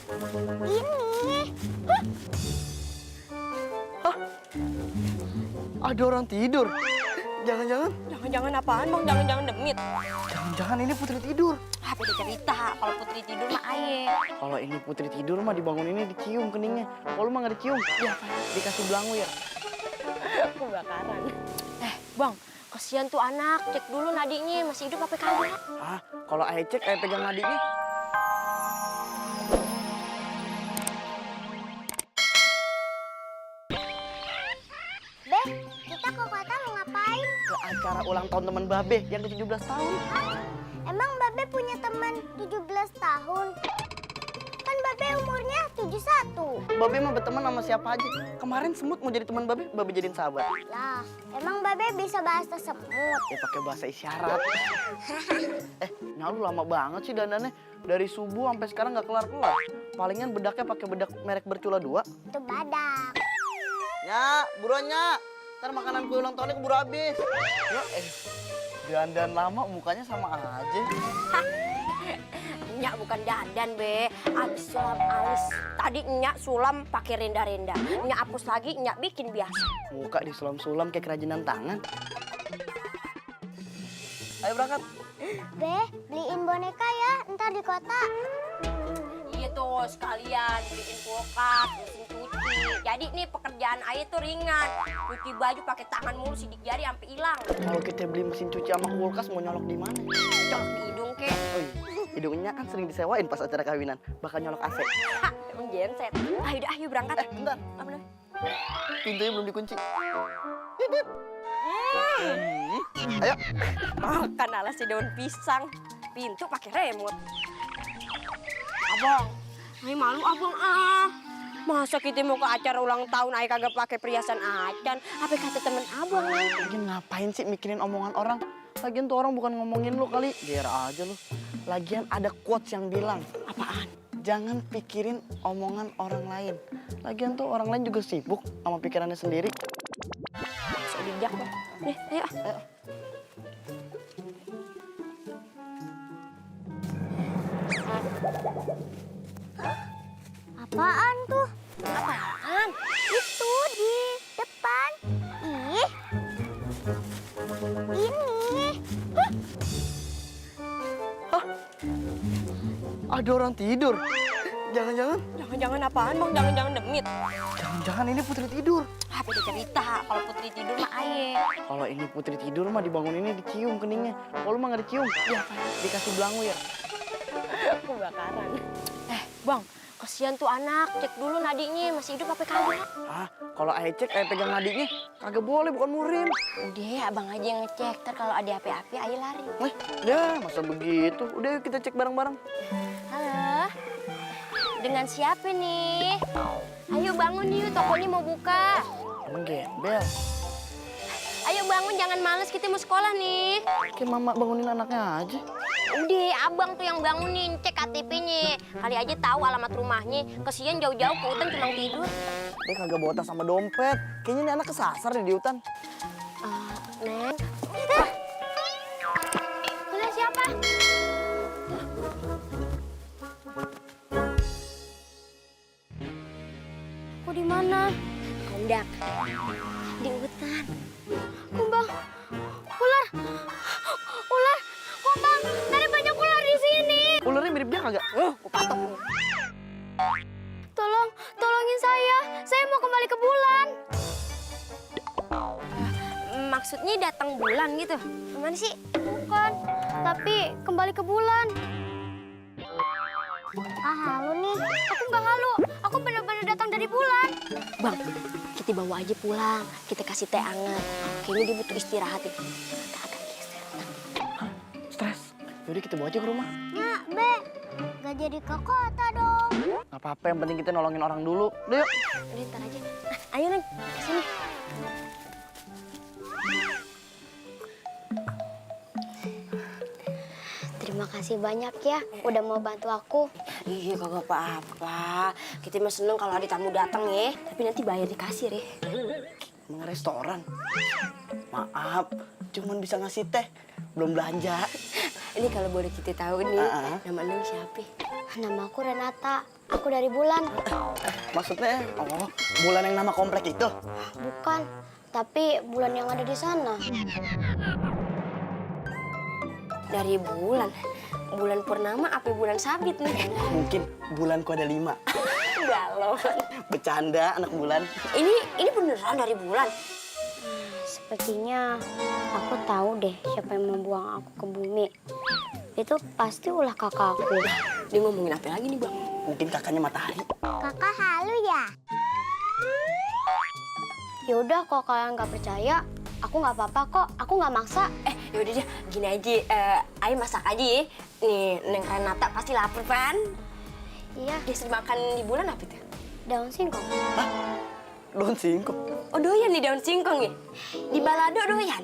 Ini. Hah? Ada orang tidur. Jangan-jangan. Jangan-jangan apaan bang? Jangan-jangan demit. Jangan-jangan ini Putri tidur. Ah, beda cerita. Kalau Putri tidur mah aye. Kalau ini Putri tidur mah dibangun ini dicium keningnya. Kalau mah nggak dicium, ya dikasih belangu ya. Kebakaran. Bang, kasihan tuh anak. Cek dulu nadinya masih hidup apa kagak? Ah, kalau ayah cek, ayah pegang nadinya. Be, kita ke kota mau ngapain? Ke acara ulang tahun teman Babe yang ke-17 tahun. Emang Babe punya teman 17 tahun? Kan Babe umurnya 71. Babe mah berteman sama siapa aja. Kemarin Semut mau jadi teman Babe, Babe jadiin sahabat. Lah, emang Babe bisa bahasa semut? Ya pakai bahasa isyarat. Nah lu lama banget sih dandannya. Dari subuh sampai sekarang nggak kelar-kelar. Palingan bedaknya pakai bedak merek Bercula 2. Itu badak. Ya, buruan ya. Ntar makanan kue ulang tahunnya keburu habis. Ya, dandan lama mukanya sama aja. Nyak bukan dandan, Be. Abis sulam alis. Tadi Nyak sulam pakai renda-renda. Nyak hapus lagi, Nyak bikin biasa. Muka disulam-sulam kayak kerajinan tangan. Ayo berangkat. Be, beliin boneka ya, ntar di kota. Iya tuh, sekalian beliin kulkas, mesin cuci. Jadi nih pekerjaan Ayah tuh ringan. Cuci baju pakai tangan mulu, sidik jari sampai hilang. Kalau kita beli mesin cuci sama kulkas mau nyolok di mana? Colok di hidung, kek. Oh iya, hidungnya kan sering disewain pas acara kawinan. Bakal nyolok AC. Hah, emang genset. Ayo berangkat. Bentar. Apa nih? Pintunya belum dikunci. Bip, bip. Ayo. Makan ala si daun pisang. Pintu pakai remote. Abang, Ayah malu abang Masa kita mau ke acara ulang tahun Ayah kagak pakai perhiasan acan? Apa kata temen abang? Lagian ngapain sih mikirin omongan orang? Lagian tuh orang bukan ngomongin lu kali. Biar aja lu. Lagian ada quotes yang bilang. Apaan? Jangan pikirin omongan orang lain. Lagian tuh orang lain juga sibuk sama pikirannya sendiri. So bijak loh. Nih, ayo. Apaan tuh? Apaan? Itu di depan. Ih. Ini. Ada orang tidur. Jangan-jangan. Jangan-jangan apaan bang? Jangan-jangan demit. Jangan-jangan ini Putri tidur. Ah, beda cerita. Kalau Putri tidur mah aye. Kalau ini Putri tidur mah dibangun ini dicium keningnya. Kalau mah nggak dicium, ya dikasih belangu ya. Kebakaran. Bang, kasihan tuh anak. Cek dulu nadinya masih hidup apa kagak? Ah, kalau ayah cek, ayah pegang nadinya, kagak boleh, bukan murim. Udah, abang aja yang ngecek. Ntar kalau ada api-api, Ayah lari. Ya masa begitu. Udah yuk kita cek bareng-bareng. Halo, dengan siapa nih? Ayo bangun yuk, tokonya mau buka. Emang gembel. Ayo bangun, jangan males, kita mau sekolah nih. Kayak mama bangunin anaknya aja. Udah, abang tuh yang bangunin, cek KTP-nya. Kali aja tahu alamat rumahnya. Kesian jauh-jauh ke hutan cuma tidur. Dia kagak bawa tas sama dompet. Kayaknya ini anak kesasar di hutan. Neng. Kalian siapa? Aku di mana? Kondak. Di hutan. Kumbang. Ular. Ular. Kumbang. Ada banyak ular di sini. Ularnya mirip dia kagak? Aku patok. Tolongin saya. Saya mau kembali ke bulan. Maksudnya datang bulan gitu? Gimana sih? Bukan, tapi kembali ke bulan. Halu nih. Aku nggak halu. Aku benar-benar datang dari bulan. Bang, kita bawa aja pulang. Kita kasih teh anget. Kayaknya dia butuh istirahat ya. Agak geser. Stres. Yaudah kita bawa aja ke rumah. Ya, Be. Gak jadi ke kota dong. Gak apa-apa, yang penting kita nolongin orang dulu. Udah yuk. Udah ntar aja. Ayo Neng, kesini. Terima kasih banyak ya, udah mau bantu aku. Iya kagak apa-apa. Kita mah seneng kalau ada tamu datang ya. Tapi nanti bayar di kasir ya. Emang restoran? Maaf, cuman bisa ngasih teh, belum belanja. Ini kalau boleh kita tahu nih, nama lu siapa? Nama aku Renata. Aku dari Bulan. Maksudnya, bulan yang nama komplek itu? Bukan, tapi Bulan yang ada di sana. Dari Bulan? Bulan purnama apa bulan sabit nih? Mungkin bulanku ada 5. Galau. Bercanda anak bulan. Ini beneran dari Bulan? Sepertinya aku tahu deh siapa yang membuang aku ke bumi. Itu pasti ulah kakakku. Dia ngomongin apa lagi nih, Bang? Mungkin kakaknya Matahari. Kakak halu ya? Yaudah, kalau kalian nggak percaya, aku nggak apa-apa kok. Aku nggak maksa. Yaudah deh, gini aja. Ayo masak aja ya. Nih, Neng Renata pasti lapar, kan? Iya, Dia sering makan di Bulan apa itu? daun singkong. Daun singkong. Oh, doyan nih daun singkong ya? Di balado doyan?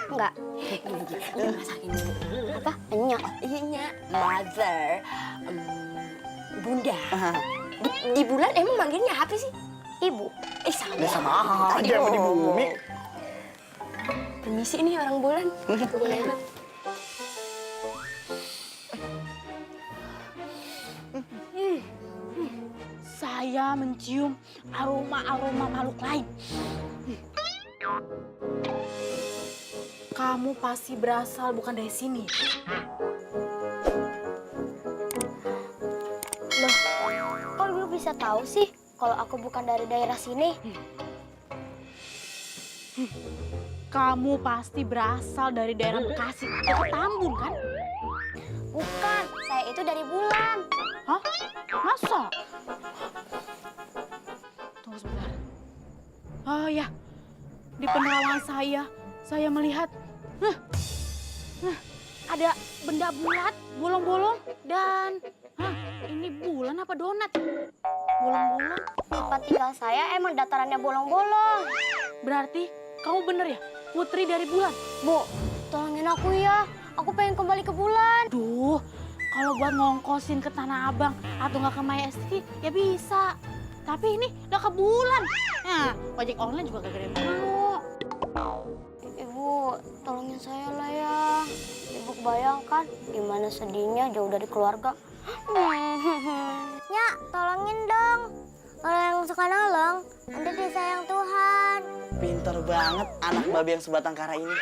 Enggak. Ini masakin dulu. Apa? Enyak. Iya, Mother. Bunda. Di Bulan emang manggilnya apa sih? Ibu. Sama. Ya sama aja sama di bumi. Permisi nih orang Bulan. Boleh. Saya mencium aroma-aroma makhluk lain. Kamu pasti berasal bukan dari sini. Loh, kok lu bisa tahu sih kalau aku bukan dari daerah sini? Kamu pasti berasal dari daerah Bekasi, dekat Tambun kan? Bukan, saya itu dari Bulan. Hah? Masa? Tunggu sebentar. Oh ya, di penerawangan saya melihat ada benda bulat, bolong-bolong, dan ini bulan apa donat? Bolong-bolong. Tempat tinggal saya emang datarannya bolong-bolong. Berarti kamu bener ya, putri dari bulan? Bu, tolongin aku ya. Aku pengen kembali ke Bulan. Duh, kalau buat ngongkosin ke Tanah Abang atau nggak ke Maya Esti, ya bisa. Tapi ini udah ke Bulan. Nah, ojek online juga gak ada yang mau. Ibu, tolongin saya lah ya. Ibu bayangkan gimana sedihnya jauh dari keluarga. Ya, tolongin dong. Kalau yang suka nolong, Anda disayang Tuhan. Pintar banget anak babi yang sebatang kara ini.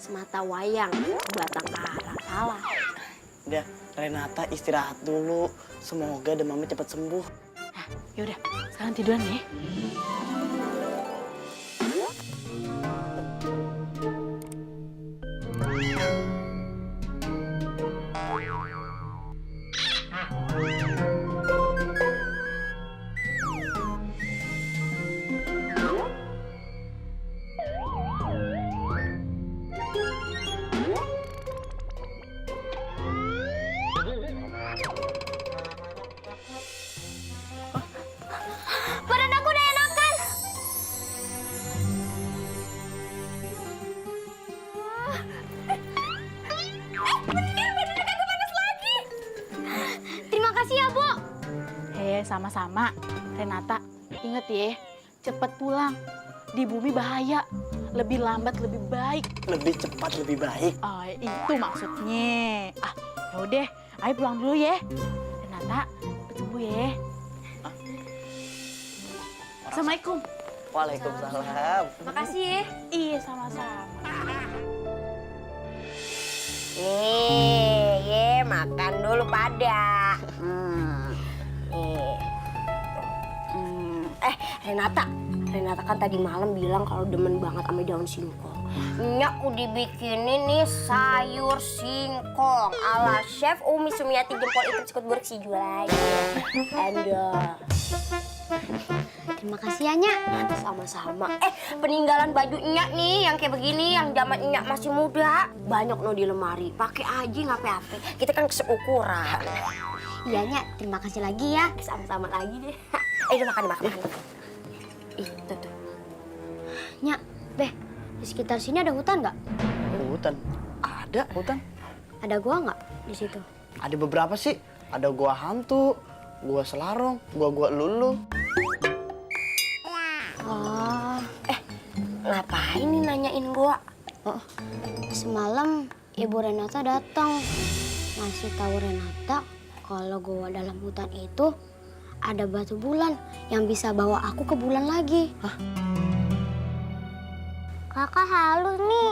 Semata wayang, batang kara. Salah. Udah, Renata istirahat dulu. Semoga demamnya cepat sembuh. Nah, yaudah, sekarang tiduran ya. Badan aku udah enakan. Terima kasih ya, Bu. Sama-sama. Renata, inget ya, cepet pulang. Di bumi bahaya. Lebih lambat lebih baik. Lebih cepat lebih baik. Oh, itu maksudnya. Yaudah, ayo pulang dulu ya. Renata, cepet sembuh ya. Assalamualaikum. Waalaikumsalam. Makasih ya. Iya, sama-sama. Nih, makan dulu pada. Renata kan tadi malam bilang kalau demen banget sama daun singkong. Nyak udah bikinin nih sayur singkong ala chef Umi Sumiati jempol ikan sikut buruk si jual aja. Anda. Terima kasih ya, Nyak. Sama-sama. Peninggalan baju Nyak nih yang kayak begini, yang zaman Nyak masih muda. Banyak no di lemari. Pakai aja nggak apa-apa. Kita kan seukuran. Iya, Nyak. Terima kasih lagi ya. Sama-sama lagi deh. Udah makan. Itu tuh. Nyak, Beh, di sekitar sini ada hutan nggak? Hutan? Ada hutan. Ada gua nggak di situ? Ada beberapa sih. Ada gua hantu, gua selarong, gua lulu. Oh, Ngapain nih nanyain gua? semalam Ibu Renata datang ngasih tahu Renata kalau gua dalam hutan itu ada batu bulan yang bisa bawa aku ke bulan lagi. Kakak halus nih.